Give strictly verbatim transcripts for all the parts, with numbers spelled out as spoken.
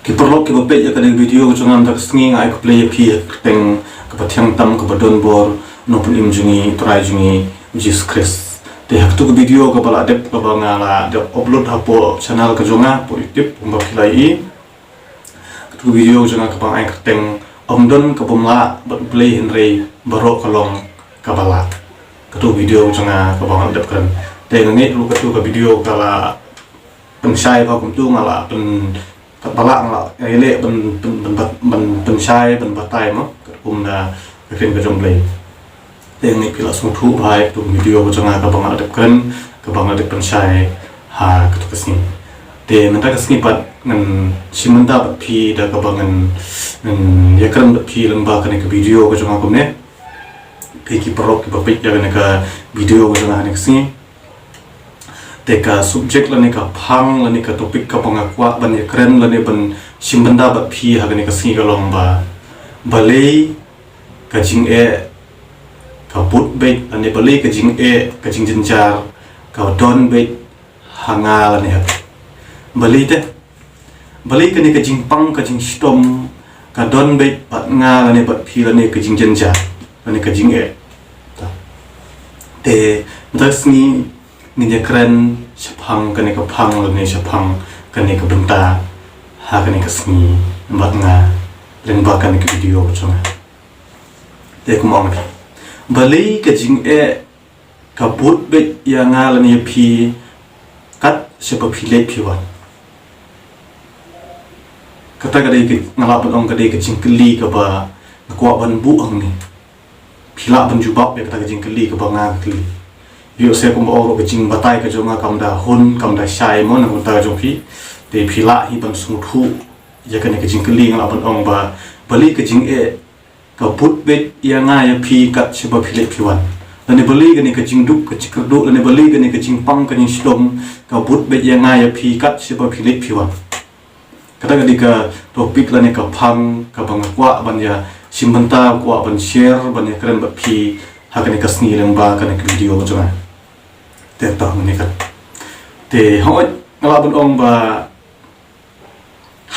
Ki paralok kiba peit ïa kane ka video ka jong nga mynta ka sngi, nga ai khublei ïa phi ha ka kyrteng kaba thiang tam, kaba don bor, Nongpynim jong ngi, Trai jong ngi, Jisu Khrist. Te ha katu ka video kaba la dep, kaba nga la dep upload hapoh channel ka jong nga hapoh YouTube, kumba phi la ïohi. Katu ka video ka jong nga kaba nga ai kyrteng Ym Don Ka Bym Lah Bad U Blei Hynrei Baroh Ka Long Kaba Lah. Katu ka video ka jong nga kaba nga la dep kren. Te nga ngeit ruh katu ka video ka la pynshai bha kumtu, nga la pyn, katba lah nga la ïaleh ban, ban, ban, ban, ban pynshai, ban batai mo, katkum na ka ktien ka jong U Blei. Te nga ngeit phi la sngewthuh bha ïa katu ka video ka jong nga kaba nga la dep kren, kaba nga la dep pynshai ha katu ka sngi. Te mynta ka sngi pat ngan shim bynta bad phi da kaba ngan, ngan ïakren bad phi lyngba kane ka video ka jong nga kumne. Phi ki paralok kiba peit ïa kane ka video ka jong nga ha kane ka sngi. Te ka subject lane ka phang lane ka topic kaba nga kwah ban ïakren lane ban shim bynta bad phi ha kane ka sngi ka long ba, balei ka jingeh ka bud beit lane balei ka jingeh, ka jingjynjar ka don beit ha nga lane ha phi. Balei te? Balei kane ka jingpang ka jingshitom ka don beit bad nga lane bad phi lane ka jingjynjar lane ka jingeh? Te mynta ka sngi ngin ïakren shaphang kane ka phang lane shaphang kane ka bynta ha kane ka sngi bad nga lyngba kane ka video ka jong nga. Te kumba ong, balei ka jingeh ka bud beit ïa nga lane ïa phi kat shaba phi leit phi wan? Kata ka dei ka, nga lah ban ong ka dei ka jingkylli kaba nga kwah ban buh hangne. Phi lah ban jubab ïa kata ka jingkylli kaba nga kylli. Ïoh seh kumba ong ruh ka jingbatai ka jong nga kam da hun, kam da shai mo na ka bynta ka jong phi. Te phi lah hi ban sngewthuh ïa kane ka jingkylli, nga lah ban ong ba, balei ka jingeh ka bud beit ïa nga ïa phi kat shaba phi leit phi wan? Lane balei kane ka jingduk ka jingkyrduh, lane balei kane ka jingpang ka jingshitom ka bud beit ïa nga ïa phi kat shaba phi leit phi wan? Kata ka dei ka topic lane ka phang kaba nga kwah ban ïa shim bynta, kwah ban share, ban ïakren bad phi ha kane ka sngi lyngba kane ka video ka jong nga. Te to ngane ka. Te hooid, nga lah ban ong ba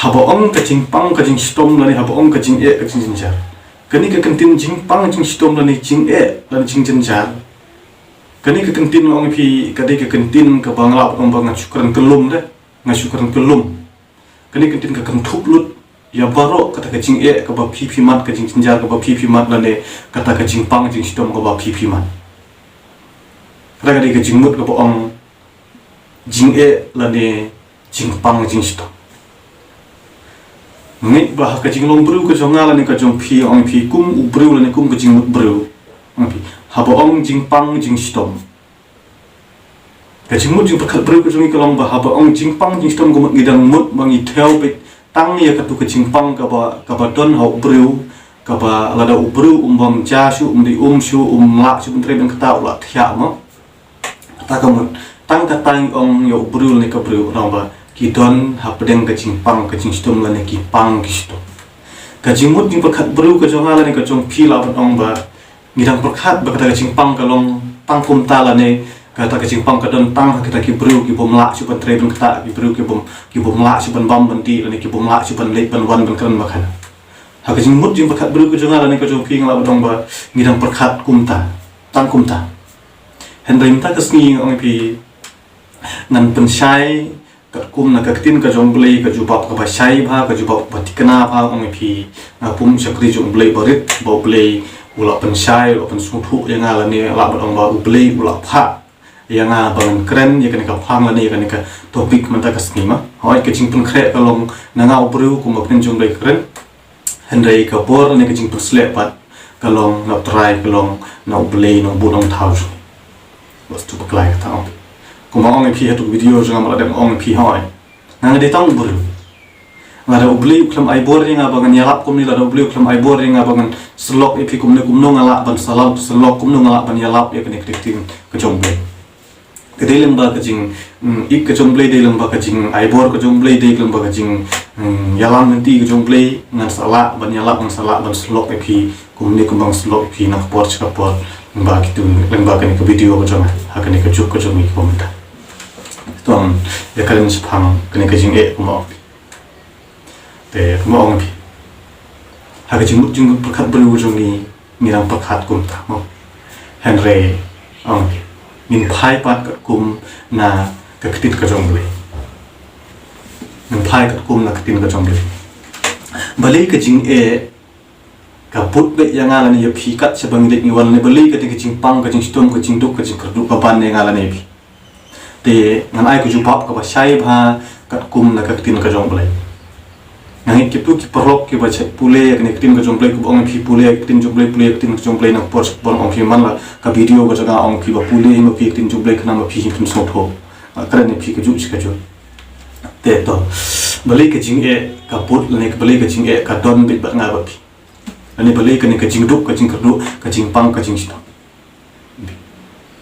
haba ong ka jingpang ka jingshitom lane haba ong ka jingeh ka jingjynjar, kane ka kyntien jingpang jingshitom lane jingeh lane jingjynjar, kane ka kyntien nga ong ïa phi ka dei ka kyntien kaba nga lah ban ong ba nga shu kren kyllum de, nga shu kren kyllum. Kane ka kyntien ka kynthup lut ïa baroh kata ka jingeh kaba phi phi mad, ka jingjynjar kaba phi phi mad lane kata ka jingpang jingshitom kaba phi phi mad. Kata ka dei ka jingmut kaba ong jingeh lane jingpang jingshitom. Ngeit ba ha ka jinglong briew ka jong nga lane ka jong phi, ong ïa phi kum u briew lane kum ka jingmut briew, ong ïa phi, haba ong jingpang jingshitom, ka jingmut jingpyrkhat briew ka jong ngi ka long ba haba ong jingpang jingshitom ka mut ngi dang mut ba ngi thew beit tang ïa katu ka jingpang kaba, kaba don ha u briew, kaba lada u briew um bam ja shuh, um dei um shuh, um lah shuh ban trei ban ktah, u la thiah mo. Kata ka mut tang kata ngi ong ïa u briew lane ka briew, naba ki don hapdeng ka jingpang ka jingshitom lane ki pang ki shitom. Ka jingmut jingpyrkhat briew ka jong nga lane ka jong phi lah ban ong ba ngi dang pyrkhat ba kata ka jingpang ka long tang kumta lane kata ka jingpang ka don tang ha kita ki briew ki bym lah shuh ban trei ban ktah, ki briew ki bym, ki bym lah shuh ban bam ban dih lane ki bym lah shuh ban leit ban wan ban kren ba khana. Ha ka jingmut jingpyrkhat briew ka jong nga lane ka jong phi nga lah ban ong ba ngi dang pyrkhat kumta, tang kumta. Hynrei mynta ka sngi nga ong ïa phi ngan pynshai katkum na ka ktien ka jong U Blei, ka jubab kaba shai bha, ka jubab kaba thikna bha, ong ïa phi nga kum u shakri jong U Blei barit ba U Blei u la pynshai, u la pynsngewthuh ïa nga lane lah ban ong ba U Blei u la phah ïa nga ba ngan kren ïa kane ka phang lane ïa kane ka topic mynta ka sngi ma. Hooid ka jingpynkhreh ka long na nga u briew kumba ka ktien jong U Blei ka kren. Hynrei ka bor lane ka jingpynsleh pat ka long na U Trai, ka long na U Blei Nongbuh Nongthaw jong ngi. Bad tu bakla ïa kata ong. Kumba ong ïa phi ha tu video jong nga ba la dep ong ïa phi hooid. Nga nga dei tang u briew. Lada U Blei u khlem ai bor ïa nga ba ngan ïalap kumne, lada U Blei u khlem ai bor ïa nga ba ngan sylok ïa phi kumne kumno nga lah ban sylok, sylok kumno nga lah ban ïalap ïa kane ka ktien ka jong U Blei. Ka dei lyngba ka jing, mm, ïeit ka jong U Blei, dei lyngba ka jingai bor ka jong U Blei, dei lyngba ka jing, mm, ïalam lynti ka jong U Blei, ngan sa lah ban ïalap, ngan sa lah ban sylok ïa phi kumne kumba nga sylok ïa phi na ka por sha ka por, lyngba kitu, lyngba kane ka video ka jong nga ha kane ka juk ka jong ngi kumta. To ïa kane shaphang kane ka jingeh kumba ong phi. Te nga ong phi, ha ka jingmut jingpyrkhat briew jong ngi, ngi dang pyrkhat kumta mo. Hynrei ong phi, ngin phai pat katkum na ka ktien ka jong U Blei. Ngin phai katkum na ka ktien ka jong U Blei. Balei ka jingeh ka bud beit ïa nga lane ïa phi kat shaba ngi leit ngi wan, lane balei kane ka jingpang, ka jingshitom, ka jingduk, ka jingkyrduh ka ban ïa nga lane ïa phi? Te ngan ai ka jubab kaba shai bha katkum na ka ktien ka jong U Blei. Nga ngeit kito ki paralok kiba shait pule ïa kane ka ktien ka jong U Blei, kiba ong ïa phi pule ïa ka ktien jong U Blei, pule ïa ka ktien ka jong U Blei, na ka por sha ka por ong phi man la ka video ka jong nga ong phi ba pule hi ma phi ïa ka ktien jong U Blei khnang ba phi hi phin sngewthuh. Nga kren ïa phi kajuh shi kajuh. Te to, balei ka jingeh ka bud lane balei ka jingeh ka don beit bad nga bad phi? Lane balei kane ka jingduk, ka jingkyrduh, ka jingpang, ka jingshitom?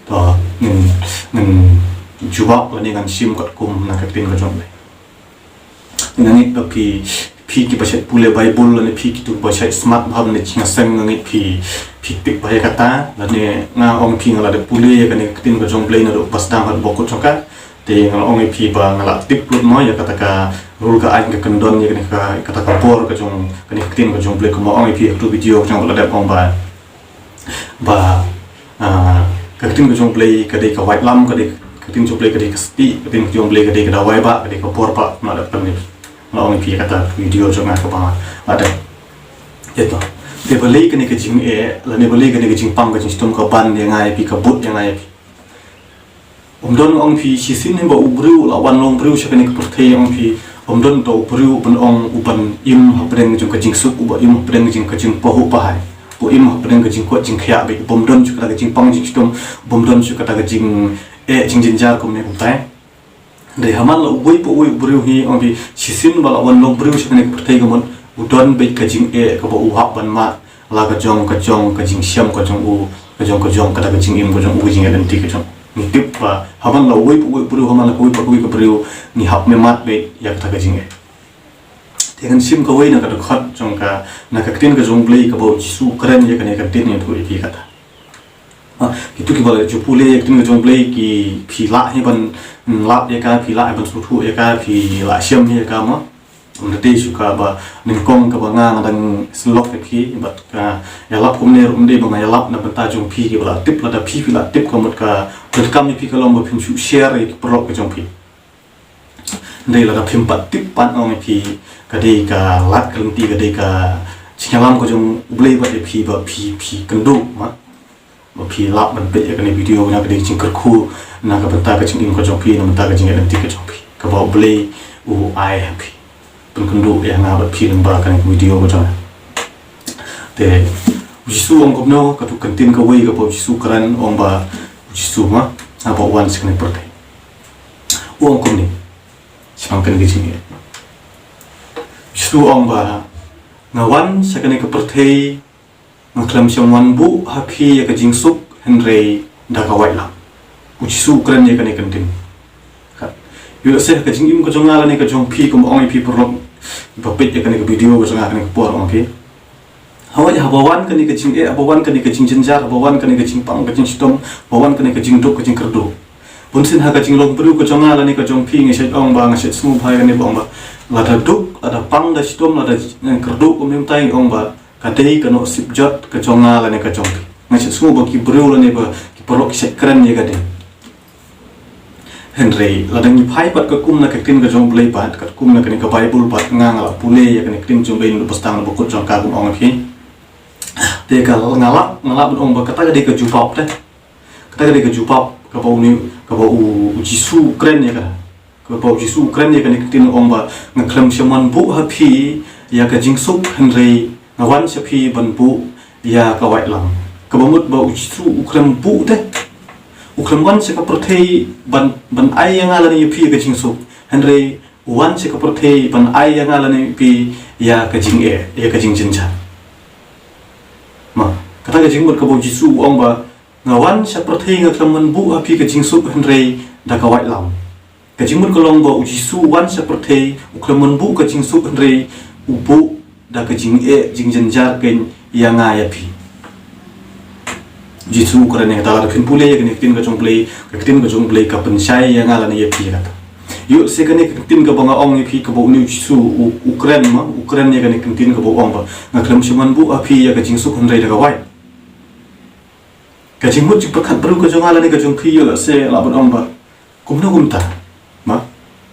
To ngin, ngin jubab lane ngan shim katkum na ka ktien ka jong U Blei. Nga ngeit ba phi, phi kiba shait pule Baibl lane phi kito ba shait smat bha lane jingïaseng, nga ngeit phi, phi tip bha ïa kata. Lane nga ong phi, nga la dep pule ïa kane ka ktien ka jong U Blei naduh ba sdang haduh ba kut jong ka. Te nga la ong ïa phi ba nga la tip lut mo ïa kata ka rule ka aiñ ka kyndon ïa kane ka, kata ka bor ka jong kane ka ktien ka jong U Blei, kumba ong ïa phi ha ka tu video ka jong ba la dep ong ba, ba, ah, ka ktien ka jong U Blei ka dei ka waitlam, ka dei ka ktien jong U Blei ka dei ka stieh, ka ktien ka jong U Blei ka dei ka dawai ba, ka dei ka bor ba, nga la dep pynlip. Nga la ong ïa phi ha kata ka video jong nga kaba la dep. Ïa to. Te balei kane ka jingeh lane balei kane ka jingpang, ka jingshitom ka ban ïa nga ïa phi, ka bud ïa nga ïa phi? Ym don, ong phi, shisien hi ba u briew u la wan long briew sha kane ka pyrthei, ong phi, ym don uta u briew uban ong uban im hapdeng jong ka jingsuk, uba im hapdeng jong ka jingpahuh pahai, u im hapdeng ka jingkoit jingkhiah beit, bym don shuh kata ka jingpang jingshitom, bym don shuh kata ka jingeh jingjynjar kumne kumtai. Hynrei ha man la uwei pa uwei u briew hi, ong phi, shisien ba la wan long briew sha kane ka pyrthei ka mut u don beit ka jingeh kaba u hap ban mad, la ka jong ka jong ka jingshem ka jong u, ka jong ka jong kata ka jingim ka jong u, ka jingïaid lynti ka jong u. Ngi tip ba ha man la uwei pa uwei u briew, ha man la kawei pa kawei ka briew, ngi hap mad beit ïa kata ka jingeh. Te ngan shim kawei na ka dkhot jong ka, na ka ktien ka jong U Blei kaba u Jisu u kren ïa kane ka ktien, ngan ïathuh ïa phi kata. Ha, kito kiba la ju pule ïa ka ktien ka jong U Blei ki, phi lah hi ban, mm, lap ïa ka, phi lah hi ban sngewthuh ïa ka, phi lah shem hi ïa ka mo. Ym da dei shuh kaba nyngkong kaba nga, nga dang sylok ïa phi, bad ka ïalap kumne ruh ym dei ba nga ïalap na bynta jong phi kiba la tip, lada phi, phi la tip ka mut ka donkam ïa phi ka long ba phin shu share ïa ki paralok ka jong phi. Hynrei lada phim pat tip pat, ong ïa phi, ka dei ka lad ka lynti, ka dei ka jingïalam ka jong U Blei bad ïa phi ba phi, phi kynduh ma. Ba phi lap ban peit ïa kane video, na ka dei ka jingkyrkhu na ka bynta ka jingim ka jong phi, na bynta ka jingïaid lynti ka jong phi, kaba U Blei u ai ha phi. Pynkynduh ïa nga bad phi lyngba kane ka video ka jong nga. Te u Jisu u ong kumno, katto ka ktien kawei kaba u Jisu u kren, u ong ba u Jisu ma, haba u wan sha kane ka pyrthei, u ong kumne shaphang kane ka jingeh. U Jisu u ong ba, nga wan sha kane ka pyrthei, nga khlem shym wan buh ha phi ïa ka jingsuk, hynrei da ka waitlam. U Jisu u kren ïa kane ka ktien. Ka, ïoh lehse ha ka jingim ka jong nga lane ka jong phi, kumba ong ïa phi paralok ba peit ïa kane ka video ka jong nga kane ka por, ong phi, hawei haba wan kane ka jingeh, haba wan kane ka jingjynjar, haba wan kane ka jingpang ka jingshitom, haba wan kane ka jingduk ka jingkyrduh, bunsien ha ka jinglong briew ka jong nga lane ka jong phi, nga shait ong ba, nga shait sngewbha ïa kane ba ong ba, lada duk, lada pang, da shitom, lada, eh, kyrduh kumne kumtai, ong ba ka dei ka nusip jot ka jong nga lane ka jong phi. Nga shait sngew ba ki briew lane ba ki paralok ki shait kren ïa ka dei. Hynrei lada ngi phai pat katkum na ka ktien ka jong U Blei pat, katkum na kane ka Baibl pat, nga, nga la pule ïa kane ka ktien jong U Blei naduh ba sdang, naduh ba kut jong ka, kum ong ïa phi. Te ka, nga lap, nga lap ban ong ba kata ka dei ka jubab te. Kata ka dei ka jubab kaba une, kaba u, u Jisu u kren ïa kata. Kaba u Jisu u kren ïa kane ka ktien, u ong ba, nga khlem shym wan buh ha phi ïa ka jingsuk, hynrei nga wan sha phi ban buh ïa ka waitlam. Kaba mut ba u Jisu u khlem buh te, u khlem wan sha ka pyrthei ban, ban ai ïa nga lane ïa phi ïa ka jingsuk, hynrei u wan sha ka pyrthei ban ai ïa nga lane ïa phi ïa ka jingeh, ïa ka jingjynjar. Ma, kata ka jingmut kaba u Jisu u ong ba, nga wan sha pyrthei, nga khlem wan buh ha phi ka jingsuk, hynrei da ka waitlam. Ka jingmut ka long ba u Jisu u wan sha pyrthei, u khlem wan buh ka jingsuk, hynrei u buh da ka jingeh jingjynjar keiñ ïa nga ïa phi. U Jisu u kren ïa kata, lada phin pule ïa kane ka ktien ka jong U Blei, ka ktien ka jong U Blei ka pynshai ïa nga lane ïa phi ïa kata. Ïoh lehse kane ka ktien kaba nga ong ïa phi kaba une u Jisu u, u kren ma, u kren ïa kane ka ktien kaba u ong ba nga khlem shym wan buh ha phi ïa ka jingsuk hynrei da ka wai. Ka jingmut jingpyrkhat briew ka jong nga lane ka jong phi ïoh lehse lah ban ong ba kumno kumta. Ma?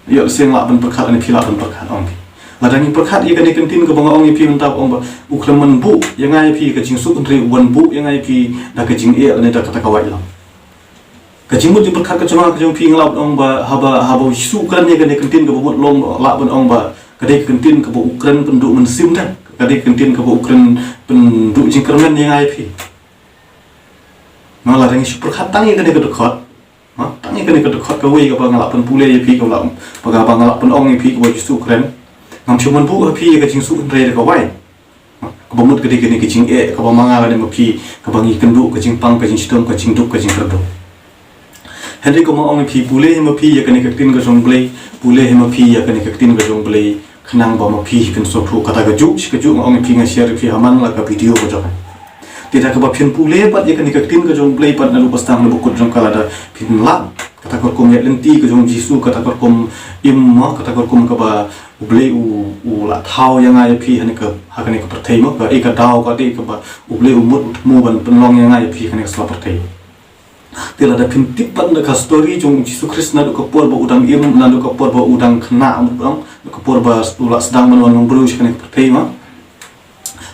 Ïoh lehse nga lah ban pyrkhat lane phi lah ban pyrkhat ong phi. Lada ngi pyrkhat ïa kane ka ktien kaba nga ong ïa phi mynta ba ong ba u khlem wan buh ïa nga ïa phi ka jingsuk hynrei u wan buh ïa nga ïa phi da ka jingeh lane da kata ka wai lang. Ka jingmut jingpyrkhat ka jong nga ka jong phi nga lah ban ong ba haba, haba u Jisu u kren ïa kane ka ktien kaba mut long lah ban ong ba ka dei ka ktien kaba u kren pynduh mynsiem da. Ka dei ka ktien kaba u kren pynduh jingkyrmen ïa nga ïa phi. Ma lada ngi shu pyrkhat tang ïa kane ka dkhot. Ma tang ïa kane ka dkhot kawei kaba nga lah pynpule ïa phi kaba lah, ba kaba nga lah pynong ïa phi kaba u Jisu u kren. Ngam shym wan buh ha phi ïa ka jingsuk hynrei da ka wai. Kaba mut ka dei kane ka jingeh kaba ma nga lane ma phi kaba ngi kynduh ka jingpang ka jingshitom ka jingduk ka jingkyrduh. Hynrei kumba ong ïa phi pule hi ma phi ïa kane ka ktien ka jong Blei, pule hi ma phi ïa kane ka ktien ka jong Blei khnang ba ma phi phin sngewthuh kata kajuh shi kajuh nga ong ïa phi nga share ïa phi ha man la ka video ka jong nga. Te da kaba phin pule pat ïa kane ka ktien ka jong Blei pat naduh ba sdang na bakut jong ka lada phin lah kata ka rukom ïaid lynti ka jong u Jisu kata ka rukom im ma kata ka rukom kaba u Blei u, u la thaw ïa nga ïa phi ha kane ka, ha kane ka pyrthei ma, ka, eh, ka daw ka dei kaba u Blei u mut u thmu ban pynlong ïa nga ïa phi ha kane ka sla pyrthei. Te lada phin tip pat na ka story jong u Jisu Khrist naduh ka por ba u dang im, naduh ka por ba u dang khynnah, naduh ka por ba u la sdang ban wan long briew sha kane ka pyrthei ma.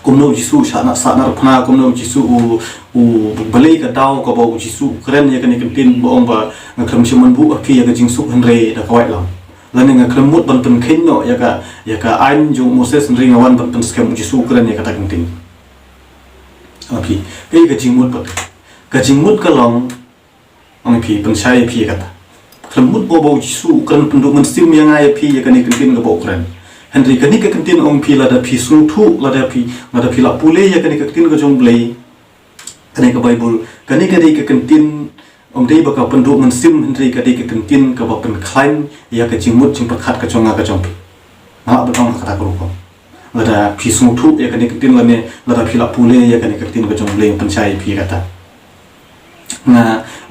Kumno u Jisu u shah na, shah narphna, kumno u Jisu u, u balei ka daw kaba u Jisu u kren ïa kane ka ktien ba ong ba nga khlem shym wan buh ha phi ïa ka jingsuk hynrei da ka wai lang. Lane nga khlem mut ban pynkheiñ noh ïa ka, ïa ka aiñ jong u Moses hynrei nga wan ban pynskhem, u Jisu u kren ïa kata ka ktien. Ong ïa phi, kaei ka jingmut pat? Ka jingmut ka long Ong ïa phi, pynshai ïa phi ïa kata. Khlem mut mo ba u Jisu u kren pynduh mynsiem ïa nga ïa phi ïa kane ka ktien kaba u kren. Hynrei kane ka ktien ong ïa phi lada phi sngewthuh, lada phi, lada phi lah pule ïa kane ka ktien ka jong Blei. Kane ka Baibl, kane ka dei ka ktien, ym dei ba ka pynduh mynsiem hynrei ka dei ka ktien kaba pynkhlaiñ ïa ka jingmut jingpyrkhat ka jong nga ka jong phi. Nga lah ban ong ha kata ka rukom. Lada phi sngewthuh ïa kane ka ktien lane lada phi lah pule ïa kane ka ktien ka jong Blei pynshai ïa phi kata. Nga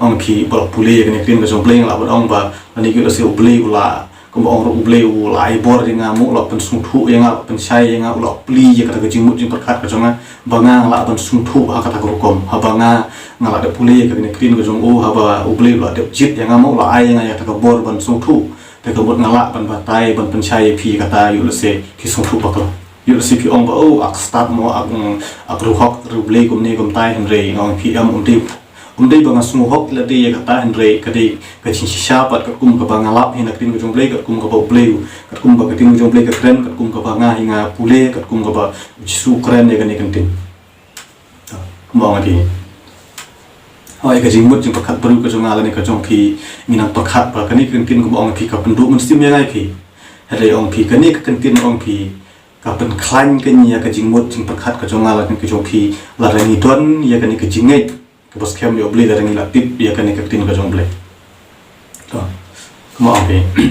ong ïa phi ba lah pule ïa kane ka ktien ka jong Blei nga lah ban ong ba lane ïoh lehse u Blei u lah kumba ong ruh u Blei u lah ai bor ïa nga mo u lah pynsngewthuh ïa nga, u lah pynshai ïa nga, u lah plie ïa kata ka jingmut jingpyrkhat ka jong nga ba nga lah ban sngewthuh ha kata ka rukom. Haba nga, nga lah dep pule ïa kane ka ktien ka jong u haba u Blei u lah dep jied ïa nga mo u lah ai ïa nga ïa kata ka bor ban sngewthuh. Te ka mut nga lah ban batai ban pynshai ïa phi kata ïoh lehse phi sngewthuh bakla. Ïoh lehse phi ong ba oh ak stad mo ak, mm, ak ruh hok ruh Blei kumne kumtai hynrei nga ong phi em ym dei. Ym dei ba nga sngew hok lade ïa kata hynrei ka dei ka jingshisha pat katkum kaba nga lap hi na ka ktien ka jong Blei katkum kaba u Blei katkum ba ka ktien ka jong Blei ka kren katkum kaba nga hi nga pule katkum kaba u Jisu u kren ïa kane ka ktien. Kumba ong ïa phi. Hooid ka jingmut jingpyrkhat briew ka jong nga lane ka jong phi ngi nang pyrkhat ba kane ka ktien kumba ong ïa phi ka pynduh mynsiem ïa nga ïa phi. Hynrei ong ïa phi kane ka ktien ong ïa phi ka pynkhlaiñ kein ïa ka jingmut jingpyrkhat ka jong nga lane ka jong phi lada ngi don ïa kane ka jingngeit kaba skhem ïa u Blei lada ngi la tip ïa kane ka ktien ka jong u Blei. To. Kumba ong ïa phi.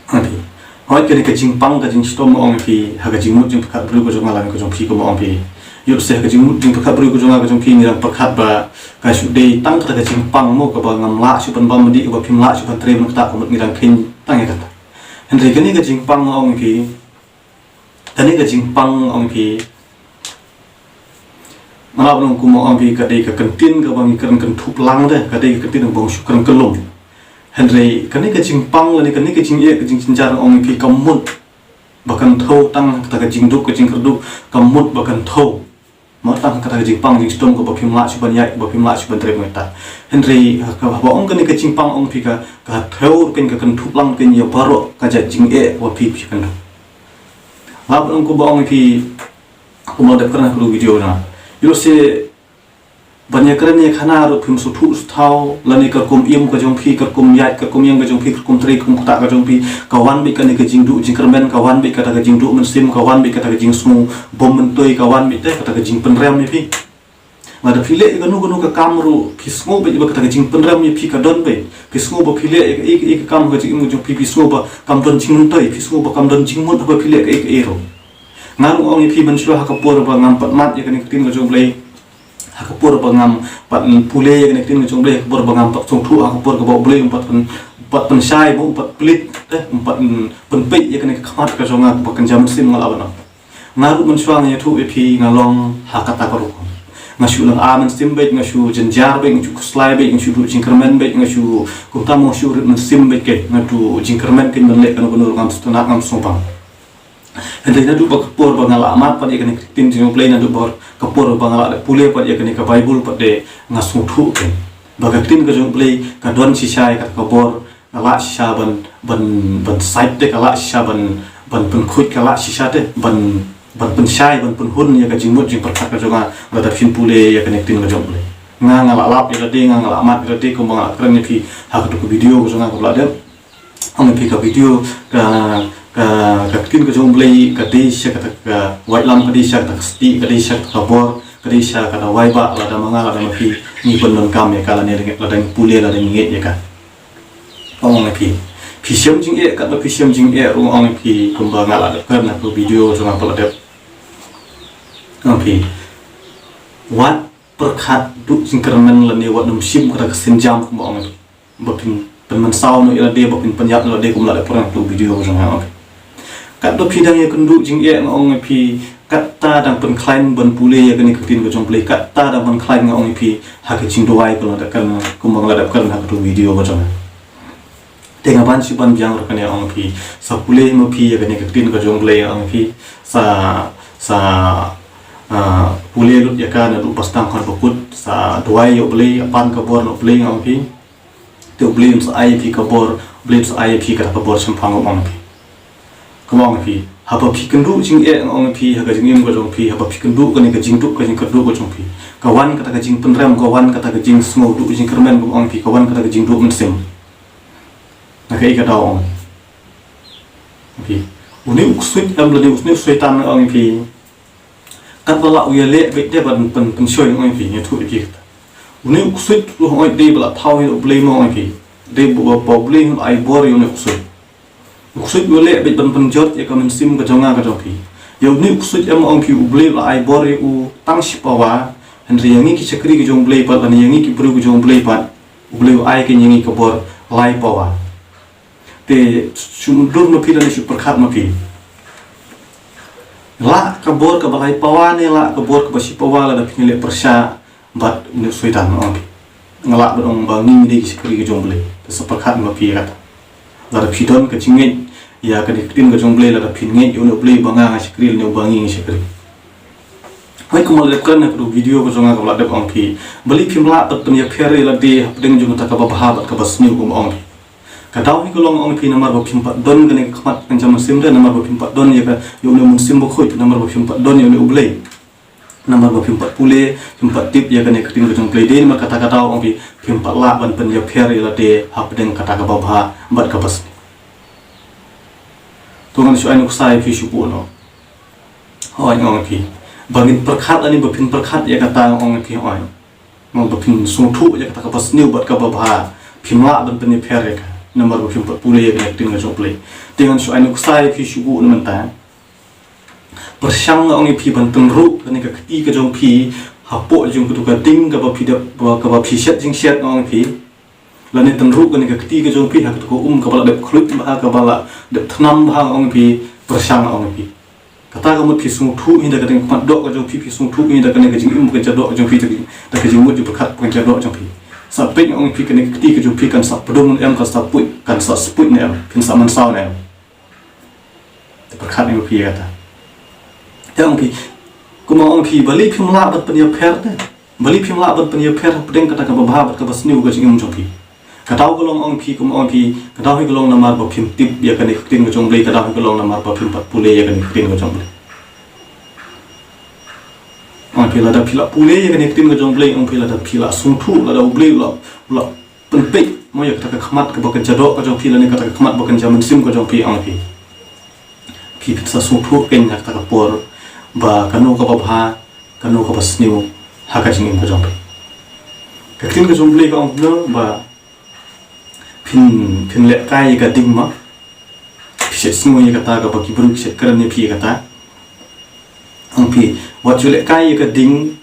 Ong ïa phi. Hooid kane ka jingpang ka jingshitom ong ïa phi ha ka jingmut jingpyrkhat briew ka jong nga lane ka jong phi kumba ong ïa phi. Ïoh lehse ha ka jingmut jingpyrkhat briew ka jong nga ka jong phi ngi dang pyrkhat ba ka shu dei tang kata ka jingpang mo kaba ngam lah shuh ban bam dih kaba phim lah shuh ban trei ban kata ka mut ngi dang kheiñ tang ïa kata. Hynrei kane ka jingpang ong ïa phi. Kane ka jingpang ong ïa phi. Nga lah ban ong kumba ong ïa phi ka dei ka ktien kaba ngi kren kynthup lang de, ka dei ka ktien kaba ngi shu kren kyllum. Hynrei kane ka jingpang lane kane ka jingeh ka jingjynjar ong ïa phi ka mut ba kan thew tang kata ka jingduk ka jingkyrduh ka mut ba kan thew. Mo tang kata ka jingpang jingshitom kaba phim lah shuh ban ïaid kaba phim lah shuh ban trei ban kata. Hynrei haba ong kane ka jingpang ong ïa phi ka, ka thew kein ka kynthup lang kein ïa baroh ka jait jingeh kaba phi phi kynduh. Lah ban ong kumba ong ïa phi kumba dep kren ha ka video na. Ïoh lehse ban ïa kren ïa khana ruh phim sngewthuh sngewthaw lane ka rukom im ka jong phi ka rukom ïaid ka rukom ïeng ka jong phi ka rukom trei ka rukom ktah ka jong phi ka wan beit kane ka jingduh jingkyrmen ka wan beit kata ka jingduh mynsiem ka wan beit kata ka jingsngew bym myntoi ka wan beit te kata ka jingpynrem ïa phi. Lada phi leh ïa kano kano ka kam ruh phi sngew beit ba kata ka jingpynrem ïa phi ka don beit phi sngew ba phi leh ïa kaei kaei ka kam ka jingim ka jong phi phi sngew ba kam don jingmyntoi phi sngew ba kam don jingmut haba phi leh kaei kaei ruh. Nga ruh nga ong ïa phi mynshuwa ha ka por ba ngam pat mad ïa kane ka ktien ka jong U Blei. Ha ka por ba ngam pat pule ïa kane ka ktien ka jong U Blei, ha ka por ba ngam pat sngewthuh, ha ka por kaba U Blei um pat pyn, pat pynshai, ba um pat plie, eh, um pat, mm, pynpeit ïa kane ka khmat ka jong nga kaba kynja mynsiem, nga lah ban ong. Nga ruh mynshuwa nga ïathuh ïa phi, nga long ha kata ka rukom. Nga shu lynga mynsiem beit, nga shu jynjar beit, nga shu khuslai beit, nga shu duh jingkyrmen beit, nga shu, kumta mo, shu rit mynsiem beit, keiñ nga duh jingkyrmen keiñ ban leh kano kano ruh, ngam sngewtynnat, ngam sngewbang. Hynrei naduh ba ka por ba nga la mad pat ïa kane ka ktien jong U Blei, naduh ba ka por ba nga la pule pat ïa kane ka Baibl pat, te nga sngewthuh keiñ ba ka ktien ka jong U Blei ka don shisha ïa kata ka bor, ka lah shisha ban, ban, ban sait te, ka lah shisha ban, ban pynkhuid, ka lah shisha te ban, ban pynshai, ban pynhun ïa ka jingmut jingpyrkhat ka jong nga lada phin pule ïa kane ka ktien ka jong U Blei. Nga, nga la lap ïa lade, nga, nga la mad ïa lade, kumba nga la kren ïa phi ha kato ka video ka jong nga kaba la dep. Ong ïa phi, ka video, ka, ka, ka ktien ka jong U Blei ka dei sha kata ka waitlam, ka dei sha kata ka stieh, ka dei sha kata ka bor, ka dei sha kata wai ba lada ma nga, lada ma phi ngi pyndonkam ïa ka, lane lada ngi pule, lada ngi ngeit ïa ka. Ong ïa phi, phi shem jingeh, katba phi shem jingeh ruh, ong ïa phi, kumba nga la dep kren ha ka video jong nga ba la dep. Ong ïa phi, wat pyrkhat duh jingkyrmen lane wat nym shim kata ka sienjam, kumba ong ïa phi. Ba phin pynmynsaw noh ïa lade, ba phin pynïap noh ïa lade, kum la dep pyrkhat ha ka video ka jong nga, ong ïa phi. Katba phi dang ïakynduh jingeh, nga ong ïa phi, kata dang pynkhlaiñ ban pule ïa kane ka ktien ka jong U Blei, kata dang pynkhlaiñ, nga ong ïa phi, ha ka jingduwai, kumba la dep kren, kumba la dep kren ha kato video ka jong nga. Te nga ban shu ban biang ruh kane, ong ïa phi, sa pule ma phi ïa kane ka ktien ka jong U Blei, ong ïa phi, sa, sa, ah, pule lut ïa ka naduh ba sdang khnang ba kut, sa duwai ïa U Blei, pan ka bor na U Blei, ong ïa phi. Te U Blei un sa ai ïa phi ka bor, U Blei un sa ai ïa phi kata ka bor shemphang, ong ïa phi. Kumba ong ïa phi, haba phi kynduh jingeh, nga ong ïa phi, ha ka jingim ka jong phi, haba phi kynduh kane ka jingduk, ka jingkyrduh ka jong phi, ka wan kata ka jingpynrem, ka wan kata ka jingsngew duh jingkyrmen, kumba ong ïa phi, ka wan kata ka jingduh mynsiem. Na kaei ka daw, ong ïa phi? Une u ksuid em lane une u soitan, ong ïa phi, katba lah u ïaleh beit de ban pyn, pynshoi, ong ïa phi, ngi ïathuh ïa phi kata. Une u ksuid ruh, ong ïa phi, dei ba la thaw ïa U Blei mo, ong ïa phi. Dei ba, ba U Blei un ai bor ïa une u ksuid. U ksuid u leh beit ban pynjot ïa ka mynsiem ka jong nga ka jong phi. Ïa une u ksuid em, ong ïa phi, U Blei u la ai bor ïa u tang shi pawa. Hynrei ïa ngi ki shakri ka jong U Blei pat, lane ïa ngi ki briew ka jong U Blei pat, U Blei u ai keiñ ïa ngi ka bor lai pawa. Te shu dur ma phi lane shu pyrkhat ma phi. Lah ka bor kaba lai pawa ne lah ka bor kaba shi pawa, lada phin ïaleh pyrshah bad une u soitan, ong ïa phi. Nga lah ban ong ba ngi ngi dei ki shakri ka jong U Blei. Te sa pyrkhat ma phi ïa kata. Lada phi don ka jingngeit ïa kane ka ktien ka jong U Blei, lada phin ngeit ïa une U Blei ba nga nga shakri lane uba ngi ngi shakri. Hooid, kumba la dep kren ha kato ka video ka jong nga kaba la dep, ong ïa phi, balei phim lah ban pynïapher ïa lade hapdeng jong kata kaba bha bad kaba sniew, kumba ong ïa phi. Ka daw hi ka long, ong ïa phi, namar ba phim pat don kane ka khmat kynja mynsiem de, namar ba phim pat don ïa ka, ïa une u Mynsiem Bakhuid, namar ba phim pat don ïa une U Blei. Namar ba phim pat pule, phim pat tip ïa kane ka ktien ka jong U Blei, dei namar kata ka daw, ong ïa phi, phim pat lah ban pynïapher ïa lade hapdeng kata kaba bha bad kaba sniew. To ngan shu ai nuksa ïa phi shuh noh. Hooid, ong ïa phi, ba ngin pyrkhat lane ba phin pyrkhat ïa kata, ong ïa phi, hooid. Namar ba phin sngewthuh ïa kata kaba sniew bad kaba bha, phim lah ban pynïapher ïa ka, namar ba phim pat pule ïa kane ka ktien ka jong U Blei. Te ngan shu ai nuksa ïa phi shuh na mynta. Pyrshang, nga ong ïa phi, ban tynruh kane ka kti ka jong phi hapoh jong kato ka ding kaba phi dep, kaba phi shet jingshet, nga ong ïa phi. Lane tynruh kane ka kti ka jong phi ha kato ka um kaba la dep khluit bha, kaba la dep thnam bha, nga ong ïa phi. Pyrshang, nga ong ïa phi. Kata ka mut phi sngewthuh hi da kane ka khmat doh ka jong phi, phi sngewthuh hi da kane ka jingim ba kynja doh ka jong phi, da ka jingmut jingpyrkhat ba kynja doh jong phi. Sa peit, nga ong ïa phi, kane ka kti ka jong phi kan sa pdung ne em, kan sa puit, kan sa spuit ne em, phin sa mynsaw ne em. Te pyrkhat ïa phi ïa kata. Te ong phi, kumba ong phi, balei phim lah ban pynïapher te? Balei phim lah ban pynïapher hapdeng kata kaba bha bad kaba sniew ka jingim jong phi? Ka daw ka long, ong phi, kumba ong phi, ka daw hi ka long namar ba phim tip ïa kane ka ktien ka jong U Blei, ka daw hi ka long namar ba phim pat pule ïa kane ka ktien ka jong U Blei. Ong phi, lada phi la pule ïa kane ka ktien ka jong U Blei, ong phi, lada phi la sngewthuh, lada U Blei u la, u la pynpeit mo ïa kata ka khmat kaba kynja doh ka jong phi lane kata ka khmat ba kynja mynsiem ka jong phi, ong phi, phi phin sa sngewthuh keiñ ha kata ka por ba kano kaba bha, kano kaba sniew ha ka jingim ka jong phi. Ka ktien ka jong U Blei ka ong kumno ba phin, phin lehkai ïa ka ding ma. Phi shet sngew ïa kata kaba ki briew ki shet kren ïa phi ïa kata. Ong phi, wat ju lehkai ïa ka ding,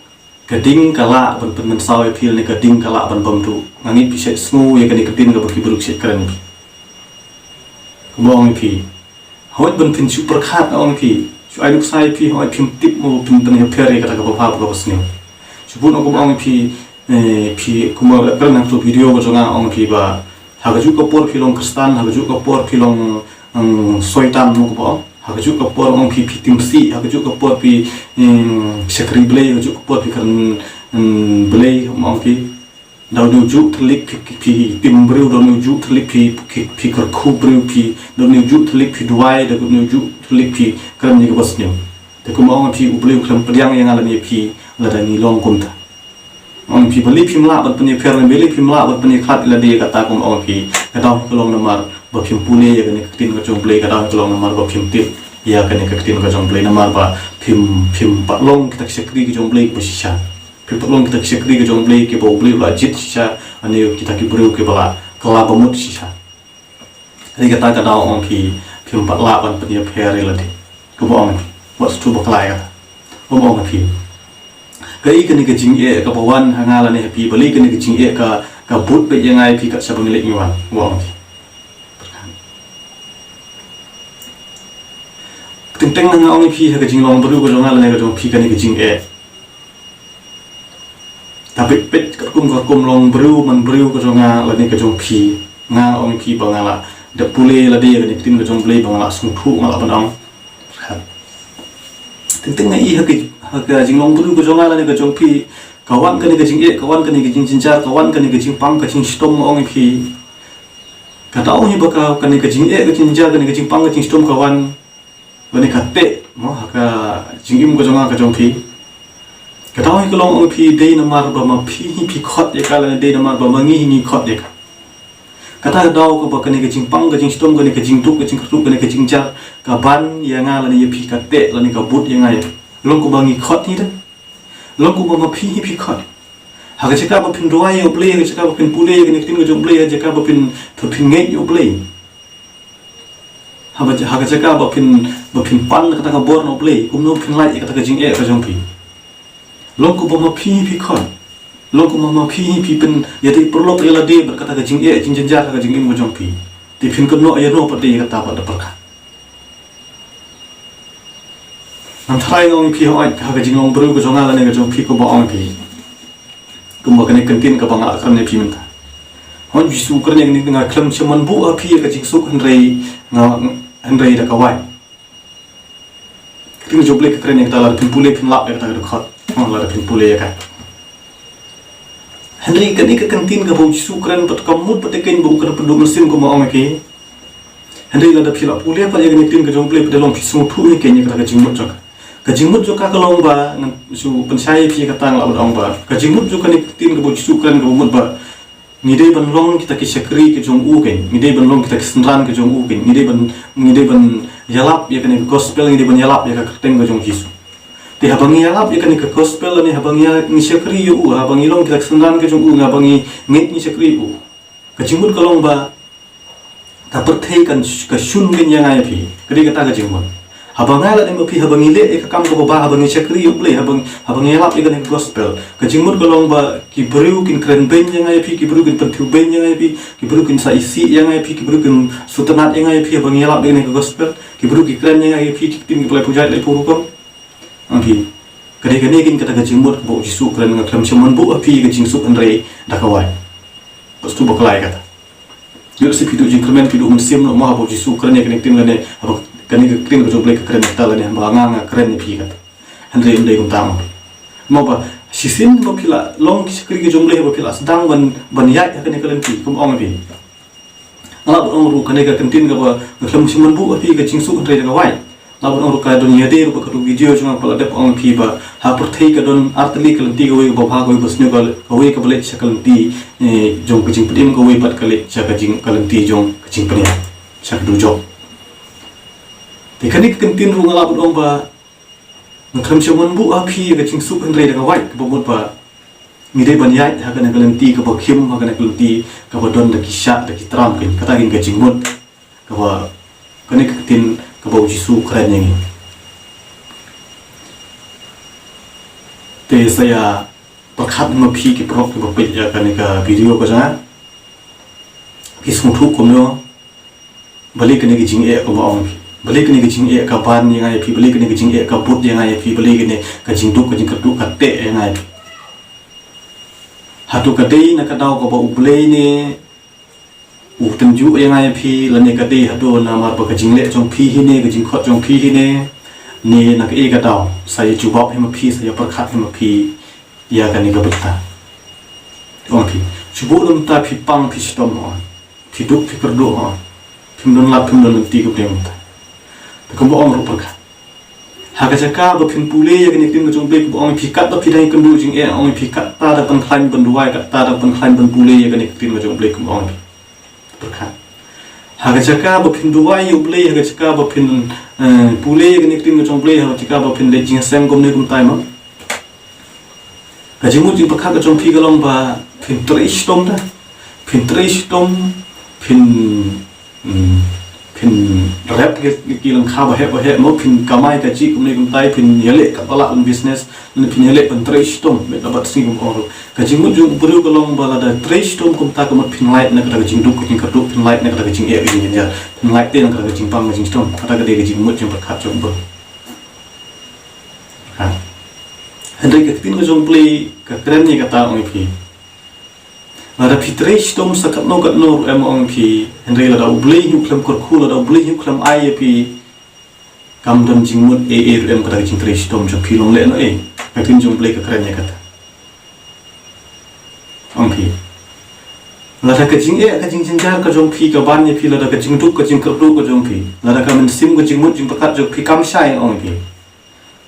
ka ding ka lah ban pynmynsaw ïa phi lane ka ding ka lah ban bam duh. Nga ngeit phi shet sngew ïa kane ka ktien kaba ki briew ki shet kren ïa phi. Kumba ong ïa phi, hooid ban phin shu pyrkhat, ong ïa phi, shu ai nuksa ïa phi, hooid phim tip mo, phim pynïapher ïa kata kaba bha bad kaba sniew. Shu bun kumba ong ïa phi, eh, phi kumba kren hangto video ka jong nga, ong ïa phi ba ha kajuh ka por phi long Khristan, ha kajuh ka por phi long, mm, soitan mo kumba ong. Ha kajuh ka por ong ïa phi, phi tim sih, ha kajuh ka por phi, mm, shakri Blei, ha kajuh ka por phi kren, mm, Blei, kumba ong ïa phi. Da une ujuh thylliej phi, phi, phi tim briew, da une ujuh thylliej phi, phi, phi kyrkhu briew, phi, da une ujuh thylliej phi duwai, da une ujuh thylliej phi kren ïa kaba sniew. Te kumba ong ïa phi, U Blei u khlem pdiang ïa nga lane ïa phi lada ngi long kumta. Ong ïa phi, balei phim lah ban pynïapher ne balei phim lah ban pynïakhlad ïa lade ïa kata, kumba ong ïa phi, ka daw hi ka long namar ba phim pule ïa kane ka ktien ka jong U Blei, ka daw hi ka long namar ba phim tip ïa kane ka ktien ka jong U Blei, namar ba phim, phim pat long kita ki shakri ka jong U Blei ba shisha. Phi pat long kita ki shakri ka jong U Blei kiba U Blei u la jied shisha, lane kita ki briew kiba la kylla bamut shisha. Hynrei kata ka daw ong ïa phi, phim pat lah ban pynïapher ïa lade. Kumba ong ïa phi, wat shu bakla ïa kata. Kumba ong ïa phi, kaei kane ka jingeh kaba wan ha nga lane ha phi, balei kane ka jingeh ka, ka bud beit ïa nga ïa phi kat shaba ngi leit ngi wan. Kumba ong ïa phi. Teng teng na nga ong ïa phi ha ka jinglong briew ka jong nga lane ka jong phi kane ka jingeh. Ka peit peit katkum katkum long briew man briew ka jong nga lane ka jong phi. Nga ong ïa phi ba nga la dep pule ïa lade ïa kane ka ktien ka jong U Blei ba nga la sngewthuh, nga la ban ong. Teng teng nga i ha ka, ha ka jinglong briew ka jong nga lane ka jong phi, ka wan kane ka jingeh, ka wan kane ka jingjynjar, ka wan kane ka jingpang ka jingshitom, nga ong ïa phi. Ka daw hi ba ka, kane ka jingeh ka jingjynjar, kane ka jingpang ka jingshitom ka wan lane ka teh mo ha ka jingim ka jong nga ka jong phi. Ka daw hi ka long, ong ïa phi, dei namar ba ma phi hi phi khot ïa ka lane dei namar ba ma ngi hi ngi khot ïa ka. Kata ka daw kaba kane ka jingpang ka jingshitom, kane ka jingduk ka jingkyrduh, kane ka jingjar ka ban ïa nga lane ïa phi ka teh lane ka bud ïa nga ïa phi. Long kumba ngi khot hi de. Long kumba ma phi hi phi khot. Ha ka jaka ba phin duwai ïa U Blei, ha ka jaka ba phin pule ïa kane ka ktien ka jong U Blei, ha ka jaka ba phin, ba phin ngeit ïa U Blei. Ha ba, ha ka jaka ba phin, ba phin pan kata ka bor na U Blei, kumno phin lait ïa kata ka jingeh ka jong phi. Long kumba ma phi hi phi khot. Long kumba ma phi hi phi pynïadei paralok ïa lade bad kata ka jingeh jingjynjar ha ka jingim ka jong phi. Te phin kynnoh ïano pat de ïa kata bad da pyrkhat. Ngan tharai nga ong ïa phi, hooid ha ka jinglong briew ka jong nga lane ka jong phi, kumba ong ïa phi. Kumba kane ka ktien kaba nga kren ïa phi mynta. Hooid U Jisu u kren ïa kane, nga khlem shym mon buh ha phi ïa ka jingsuk hynrei nga, hynrei da ka waiñ. Ka ktien jong U Blei ka kren ïa kata, lada phin pule phin lap ïa kata ka dkhot. Oh, lada phin pule ïa ka. Hynrei kane ka ktien kaba U Jisu u kren pat ka mut pat ïa kane ba u kren pat da u mynsiem kumba ong ïa phi. Hynrei lada phi la pule pat ïa kane ka ktien ka jong U Blei pat da long phi sngewthuh ïa kane, ïa kata ka jingmut jong ka. Ka jingmut jong ka ka long ba ngan shu pynshai ïa phi ïa kata, nga la ban ong ba ka jingmut jong kane ka ktien kaba U Jisu u kren kaba mut ba ngi dei ban long kita ki shakri ki jong u kein, ngi dei ban long kita ki synran ki jong u kein, ngi dei ban, ngi dei ban ïalap ïa kane ka gospel, ngi dei ban ïalap ïa ka kyrteng ka jong U Jisu. Te haba ngi ïalap ïa kane ka gospel lane haba ngi, ngi shakri ïa u, haba ngi long kita ki synran ki jong u, haba ngi ngeit ngi shakri ïa u, ka jingmut ka long ba ka pyrthei kan sh-, ka shun kein ïa nga ïa phi. Ka dei kata ka jingmut. Haba nga lane ma phi haba ngi leh ïa ka kam kaba bha, haba ngi shakri ïa U Blei, haba, haba ngi ïalap ïa kane ka gospel, ka jingmut ka long ba ki briew kin kren beiñ ïa nga ïa phi, ki briew kin pynthiew beiñ ïa nga ïa phi, ki briew kin sa isih ïa nga ïa phi, ki briew kin sngewtynnat ïa nga ïa phi haba ngi ïalap ïa kane ka gospel, ki briew ki kren ïa nga ïa phi ki ktien kiba laiphew jait laiphew rukom. Ong phi, ka dei kane kein kata ka jingmut kaba U Jisu u kren, nga khlem shym mon buh ha phi ïa ka jingsuk hynrei da ka waiñ. Bad shu bakla ïa kata. Ïoh lehse phi duh jingkyrmen, phi duh mynsiem noh mo haba U Jisu u kren ïa kane ka ktien lane haba kane ka ktien ka jong U Blei ka kren ïa kata lane haba nga nga kren ïa phi ïa kata. Hynrei ym dei kumta mo. Mo ba shisien ba phi la long ki shakri ki jong U Blei, ba phi la sdang ban, ban ïaid ha kane ka lynti, kum ong ïa phi. Nga lah ban ong ruh kane ka ktien kaba nga khlem shym mon buh ha phi ka jingsuk hynrei da ka waiñ. Nga lah ban ong ruh ka don ïadei ruh bad katu ka video jong nga kaba la dep ong ïa phi ba ha pyrthei ka don ar tylli ka lynti, kawei kaba bha, kawei ba sniew, ka, kawei kaba leit sha ka lynti, eh, jong ka jingpynim, kawei pat ka leit sha ka jing, ka lynti jong ka jingpynim, sha ka dujok. Te kane ka ktien ruh nga lah ban ong ba nga khlem shym mon buh ha phi ïa ka jingsuk hynrei da ka waiñ, kaba mut ba ngi dei ban ïaid ha kane ka lynti kaba khim, ha kane ka lynti kaba don da ki shah da ki tram kein, kata kein ka jingmut kaba kane ka ktien kaba U Jisu u kren ïa ngi. Te sa ïa pyrkhat ma phi ki paralok kiba peit ïa kane ka video ka jong nga. Phi sngewthuh kumno? Balei kane ka jingeh ka ba ong phi? Balei kane ka jingeh ka ban ïa nga ïa phi? Balei kane ka jingeh ka bud ïa nga ïa phi? Balei kane ka jingduk ka jingkyrduh ka teh ïa nga ïa phi? Hato ka dei na ka daw ka ba U Blei ne u tynjuh ïa nga ïa phi, lane ka dei hato namar ba ka jingleh jong phi hi ne, ka jingkhot jong phi hi ne, ne na kaei ka daw? Sa ïa jubab hi ma phi, sa ïa pyrkhat hi ma phi ïa kane ka bynta. Ong phi, shu buh lem ta phi pang phi shitom, ong phi duk phi kyrduh, ong phim don lad phim don lynti ka pdeng mynta. Te kumba ong ruh pyrkhat. Ha ka jaka ba phin pule ïa kane ka ktien ka jong U Blei, kumba ong phi, katba phi dang ïakynduh jingeh, ong phi, katta da pynkhlaiñ pynduwai, katta da pynkhlaiñ pynpule ïa kane ka ktien ka jong U Blei, kumba ong phi. Pyrkhat. Ha ka jaka ba phin duwai ïa U Blei, ha ka jaka ba phin, eh, pule ïa kane ka ktien ka jong U Blei, ha ka jaka ba phin leit jingïaseng kumne kumtai, mo. Ka jingmut jingpyrkhat ka jong phi ka long ba phin trei shitom da. Phin trei shitom, phin, hmm, phin rep ki, ki lyngkha ba heh ba heh, mo, phin kamai kajih kumne kumtai, phin ïaleh katba lah ban business, lane phin ïaleh ban trei shitom, bad la bad sngi, kumba ong ruh. Ka jingmut jong u briew ka long ba lada trei shitom kumta ka mut phin lait na kata ka jingduk ka jingkyrduh, phin lait na kata ka jingeh ka jingjynjar, phin lait te na kata ka jingpang ka jingshitom. Kata ka dei ka jingmut jingpyrkhat jong u briew. Ha. Hynrei ka ktien ka jong U Blei ka kren ïa kata, ong ïa phi. Lada phi trei shitom sa katno katno ruh em, ong ïa phi, hynrei lada U Blei hi u khlem kyrkhu, lada U Blei hi u khlem ai ïa phi, kam don jingmut ei ei ruh em kata ka jingtrei shitom jong phi long lehnohei. Ka ktien jong U Blei ka kren ïa kata. Ong phi. Lada ka jingeh ka jingjynjar ka jong phi ka ban ïa phi, lada ka jingduk ka jingkyrduh ka jong phi, lada ka mynsiem ka jingmut jingpyrkhat jong phi kam shai, ong phi.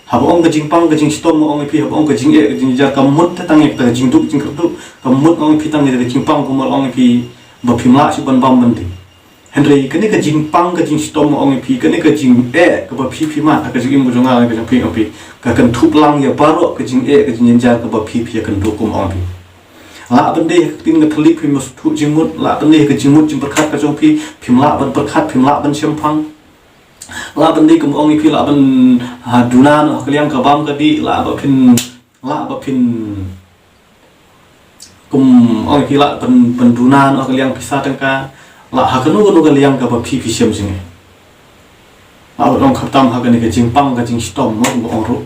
Haba ong ka jingpang ka jingshitom, ong phi, haba ong ka jingeh ka jingjynjar, kam mut te tang ïa kata ka jingduk jingkyrduh, kam mut, ong phi, tang ïa ka jingpang kumba ong phi, ba phim lah shuh ban bam ban dih. Hynrei kane ka jingpang ka jingshitom, ong ïa phi, kane ka jingeh kaba phi phi mad ha ka jingim ka jong nga lane ka jong phi, ong phi, ka kynthup lang ïa baroh ka jingeh ka jingjynjar kaba phi phi ïakynduh, kumba ong phi. Lah ban dei ha ka ktien ka thylliej phim sngewthuh jingmut, lah ban dei ha ka jingmut jingpyrkhat ka jong phi, phim lah ban pyrkhat, phim lah ban shemphang. Lah ban dei kumba ong ïa phi, lah ban, ha, duna noh ha ka liang ka bam ka dih, lah ba phin, lah ba phin, kum ong ïa phi, lah ban, ban duna noh ha ka liang pisa tyngka, lah ha kano kano ka liang kaba phi phi shem jingeh. Lah ban ong khamtam ha kane ka jingpang ka jingshitom, mo, kumba ong ruh.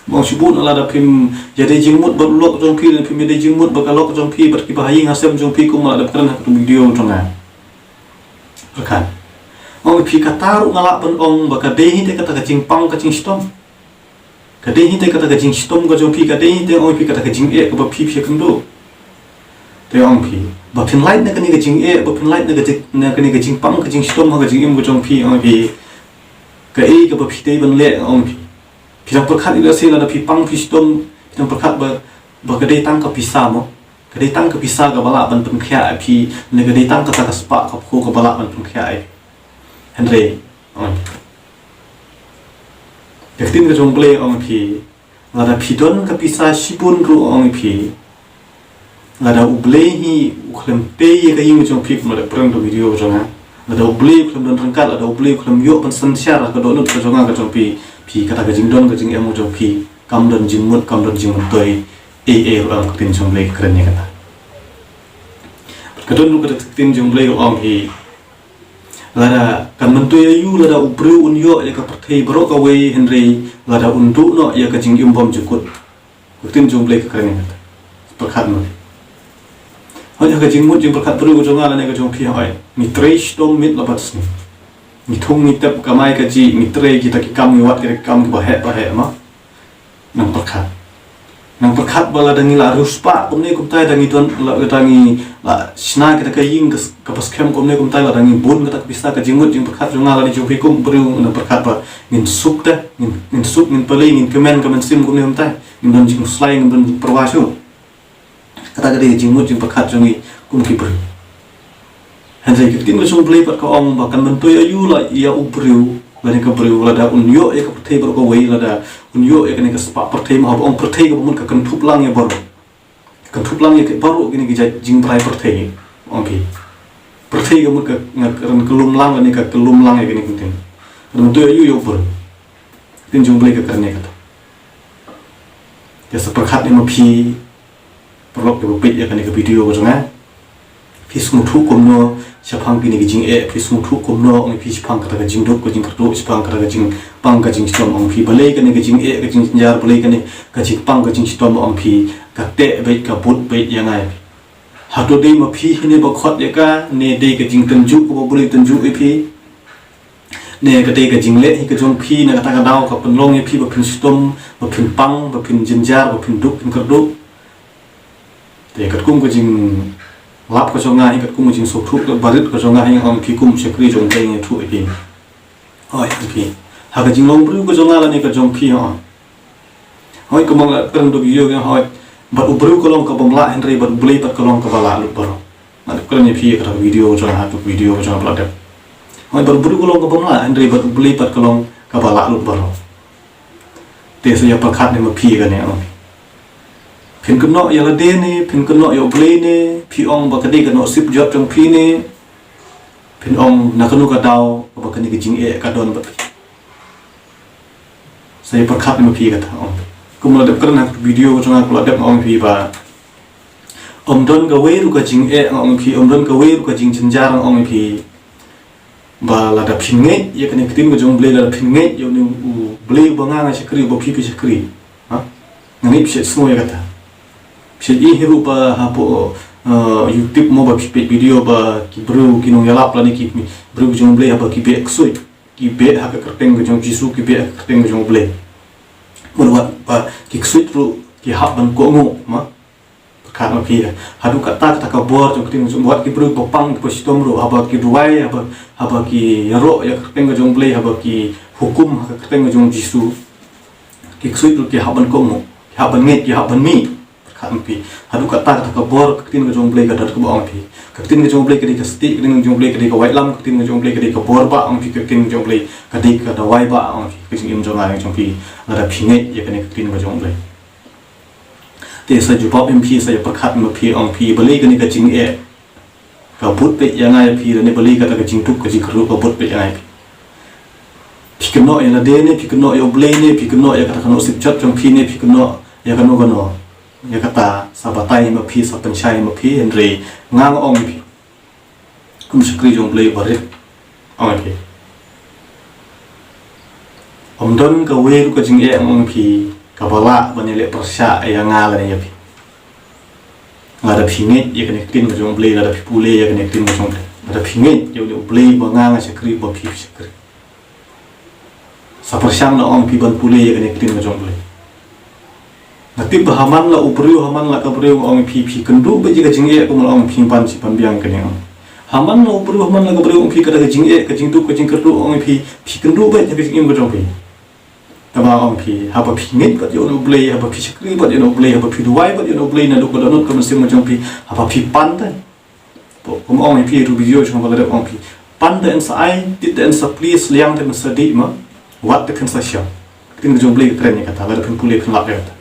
Mo, shu buh noh lada phim ïadei jingmut bad u lok jong phi, lane phim ïadei jingmut bad ka lok jong phi, bad kiba ha ïing ha sem jong phi, kumba la dep kren ha ka tu video jong nga. Pyrkhat. Ong ïa phi, kata ruh nga lah ban ong ba ka dei hi te kata ka jingpang ka jingshitom. Ka dei hi te kata ka jingshitom ka jong phi, ka dei hi te, ong ïa phi, kata ka jingeh kaba phi phi ïakynduh. Te ong phi, ba phin lait na kane ka jingeh, ba phin lait na ka jing, na kane ka jingpang ka jingshitom ha ka jingim ka jong phi, ong ïa phi, kaei kaba phi dei ban leh, ong ïa phi. Phi dang pyrkhat ïa lehse lada phi pang phi shitom, phi dang pyrkhat ba, ba ka dei tang ka pisa, mo. Ka dei tang ka pisa kaba lah ban pynkhiah ïa phi, ne ka dei tang kata ka spah ka phew kaba lah ban pynkhiah ïa phi. Hynrei, ong ïa phi, ka ktien ka jong U Blei, ong ïa phi, lada phi don ka pisa shibun ruh, ong ïa phi, lada U Blei hi u khlem tei ïa ka ïing jong phi, kumba la dep kren ha ka video jong nga, lada U Blei u khlem don ryngkat, lada U Blei u khlem ïoh ban synshar ha ka dohnud ka jong nga ka jong phi, phi, kata ka jingdon ka jingem ka jong phi kam don jingmut, kam don jingmyntoi ei ei ruh em, ka ktien jong U Blei ka kren ïa kata. Bad ka don ruh kata ka ktien jong U Blei ka ong hi, lada kan myntoi aïu lada u briew un ïoh ïa ka pyrthei baroh kawei, hynrei lada un duh noh ïa ka jingim bymjukut. Ka ktien jong U Blei ka kren ïa kata. Pyrkhat noh. Hooid, ha ka jingmut jingpyrkhat briew ka jong nga lane ka jong phi, hooid, ngi trei shitom miet la bad sngi. Ngi thung ngi tep, kamai kajih, ngi trei kita ki kam, ngi wad kita ki kam kiba heh ba heh, mo. Nang pyrkhat. Nang pyrkhat ba lada ngi la riewspah kumne kumtai, lada ngi don, lada ngi la shna kita ka ïing ka, kaba skhem kumne kumtai, lada ngi bun kata ka pisa, ka jingmut jingpyrkhat jong nga lane jong phi kum u briew, nang pyrkhat ba ngin suk te, ngin, ngin suk, ngin pali, ngin kmen ka mynsiem kumne kumtai, ngin don jingkhuslai, ngin don jingpyrwa shuh. Kata ka dei ka jingmut jingpyrkhat jong ngi kum ki briew. Hynrei ka ktien ka jong U Blei pat ka ong ba kan myntoi aïu la ïa u briew lane ka briew lada un ïoh ïa ka pyrthei baroh kawei, lada un ïoh ïa kane ka spah pyrthei, mo, haba ong pyrthei kaba mut ka kynthup lang ïa baroh. Ka kynthup lang ïa ki baroh kine ki jait jingbrai pyrthei, ong phi. Pyrthei ka mut ka, nga kren ka lum lang lane ka, ka lum lang ïa kine ki ktien. Kan myntoi aïu ïa u briew? Ka ktien jong U Blei ka kren ïa kata. Te sa pyrkhat ïa ma phi, paralok kiba peit ïa kane ka video ka jong nga. Phi sngewthuh kumno shaphang kine ki jingeh, phi sngewthuh kumno ong phi shaphang kata ka jingduk ka jingkyrduh, shaphang kata ka jingpang ka jingshitom ong phi, balei kane ka jingeh ka jingjynjar, balei kane ka jingpang ka jingshitom ong phi, ka teh beit ka bud beit ïa nga ïa phi. Hato dei ma phi hi ne ba khot ïa ka, ne dei ka jingtynjuh kaba U Blei u tynjuh ïa phi? Ne ka dei ka jingleh hi ka jong phi, ne kata ka daw ka pynlong ïa phi ba phin shitom, ba phin pang, ba phin jynjar, ba phin duk, phin kyrduh? Te katkum ka jinglap ka jong nga hi, katkum ka jingsngewthuh ka barit ka jong nga hi, ong phi kum shakri jong U Blei ngi thuh ïa phi. Hooid, ong phi. Ha ka jinglong briew ka jong nga lane ka jong phi, hooid. Hooid, kumba nga la kren ha ka video ka jong nga, hooid. Bad u briew ka long ka bym lah, hynrei bad U Blei pat ka long kaba lah lut baroh. Nga la kren ïa phi ha ka video ka jong nga, ha ka video ka jong nga ba la dep. Hooid, bad u briew ka long ka bym lah, hynrei bad U Blei pat ka long kaba lah lut baroh. Te sa ïa pyrkhat ne ma phi kane, ong phi. Phin kynnoh ïa lade ne, phin kynnoh ïa U Blei ne, phi ong ba ka dei ka nongsip jot jong phi ne, phin ong na kano ka daw ba kane ka jingeh ka don bad phi. Sa ïa pyrkhat ne ma phi kata, ong phi. Kumba la dep kren ha ka video ka jong nga, kumba la dep, ong phi ba ym don kawei ruh ka jingeh, ong phi, ym don kawei ruh ka jingjynjar, ong phi. Ba lada phi ngeit ïa kane ka ktien ka jong U Blei, lada phi ngeit ïa une U Blei uba nga nga shakri, uba phi phi shakri. Ha? Nga ngeit phi sngew ïa kata. Phi i hi ruh ba hapoh, uh, YouTube mo ba phi peit video ba ki briew ki nongïalap lane ki briew ka jong U Blei haba ki beh ksuid, ki beh ha ka kyrteng ka jong U Jisu, ki beh ha ka kyrteng ka jong U Blei. Mut wat ba ki ksuid ruh ki hap ban kohnguh, ma. Pyrkhat ma phi, haduh katta kata ka bor jong ka ktien jong, wat ki briew ba pang ki ba shitom ruh, haba ki duwai, haba, haba ki ïaroh ïa ka kyrteng ka jong U Blei, haba ki hukum ha ka kyrteng ka jong U Jisu, ki ksuid ruh ki hap ban kohnguh, ki hap ban ngeit, ki hap ban mih. Pyrkhat ma phi, haduh katta kata ka bor ka ktien ka jong U Blei ka don kaba ong phi. Ka ktien ka jong U Blei ka dei ka stieh, ka ktien ka jong U Blei ka dei ka waitlam, ka ktien ka jong U Blei ka dei ka bor bah, ong phi, ka ktien ka jong U Blei ka dei ka dawai bah, ong phi, ka jingim jong nga jong phi. Lada phi ngeit ïa kane ka ktien ka jong U Blei. Te sa jubab ïa phi, sa ïa pyrkhat ma phi, ong phi, balei kane ka jingeh ka bud beit ïa nga ïa phi, lane balei kata ka jingduk ka jingkyrduh ka bud beit ïa nga ïa phi. Phi kynnoh ïa lade ne, phi kynnoh ïa U Blei ne, phi kynnoh ïa kata ka nongsip jot jong phi ne, phi kynnoh ïa kano kano. Ïa kata sa batai ma phi, sa pynshai ma phi, hynrei nga nga ong ïa phi. Kum shakri jong U Blei uba rit, ong ïa phi. Ym don kawei ruh ka jingeh, ong ïa phi, kaba lah ban ïaleh pyrshah ïa nga lane ïa phi. Lada phi ngeit ïa kane ka ktien ka jong U Blei, lada phi pule ïa kane ka ktien ka jong U Blei. Lada phi ngeit ïa une U Blei uba nga nga shakri, uba phi phi shakri. Sa pyrshang noh, ong phi, ban pule ïa kane ka ktien ka jong U Blei. Nga tip ba ha man la u briew, ha man la ka briew, ong phi, phi kynduh beit ïa ka jingeh, kumba la ong phi, ban shi ban biang kane, ong. Ha man la u briew, ha man la ka briew, ong phi, kata ka jingeh, ka jingduk ka jingkyrduh, ong phi, phi kynduh beit ïa ka jingim ka jong phi. Kaba ong phi, haba phi ngeit bad ïa une U Blei, haba phi shakri bad ïa une U Blei, haba phi duwai bad ïa une U Blei naduh ka dohnud ka mynsiem ka jong phi, haba phi pan te. Kumba ong ïa phi ruh video jong nga ba la dep, ong phi, pan te yn sa ai, tied te yn sa plie, sliang te yn sa dih, ma, wat te phin sa shong. Ka ktien ka jong U Blei ka kren ïa kata, lada phin pule phin lap ïa kata.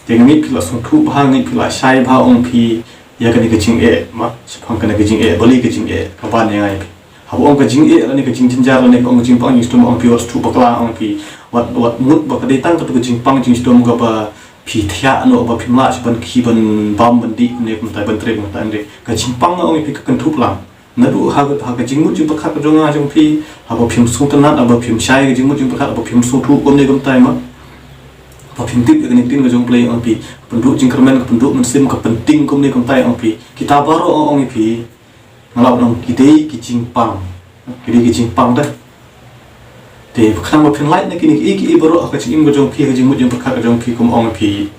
Te nga ngeit phi la sngewthuh bha, nga ngeit phi la shai bha, ong phi, ïa kane ka jingeh, ma, shaphang kane ka jingeh, balei ka jingeh ka ban ïa nga ïa phi. Haba ong ka jingeh lane ka jingjynjar lane ka ong ka jingpang jingshitom, ong phi, wat sngewthuh bakla, ong phi, wat, wat mut ba ka dei tang katu ka jingpang jingshitom kaba phi thiah noh ba phim lah shuh ban khie ban bam ban dih kumne kumtai ban trei kumtai, hynrei ka jingpang, ong ïa phi, ka kynthup lang. Naduh ha, ha ka jingmut jingpyrkhat ka jong nga jong phi, haba phim sngewtynnat, haba phim shai ka jingmut jingpyrkhat, haba phim sngewthuh kumne kumtai, ma, haba phim tip ïa kane ka ktien ka jong U Blei, ong phi, ka pynduh jingkyrmen, ka pynduh mynsiem, ka pynting kumne kumtai, ong phi, kita baroh, ong ïa phi, nga lah ban ong ki dei ki jingpang. Ki dei ki jingpang te. Te khnang ba phin lait na kine kiei kiei baroh ha ka jingim ka jong phi, ha ka jingmut jingpyrkhat ka jong phi, kum ong phi,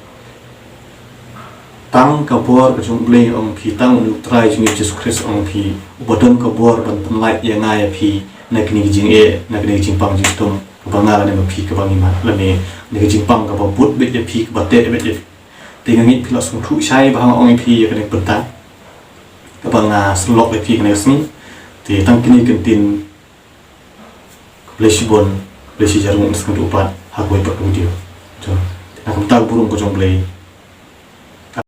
tang ka bor ka jong U Blei, ong phi, tang une U Trai jong ngi U Jisu Khrist, ong phi, uba don ka bor ban pynlait ïa nga ïa phi na kine ki jingeh, na kine ki jingpang jingshitom kaba nga lane ma phi, kaba ngi mad, lane na kine ki jingpang kaba bud beit ïa phi, kaba teh beit ïa phi. Te nga ngeit phi la sngewthuh shai bha nga ong ïa phi ïa kane ka bynta kaba nga sylloh ïa phi kane ka sngi. Te tang kine ki ktien, khublei shibun, khublei shihajar nguh, ngin sa ïakynduh pat ha kawei pat ka video. Te na ka bynta ka burom ka jong U Blei,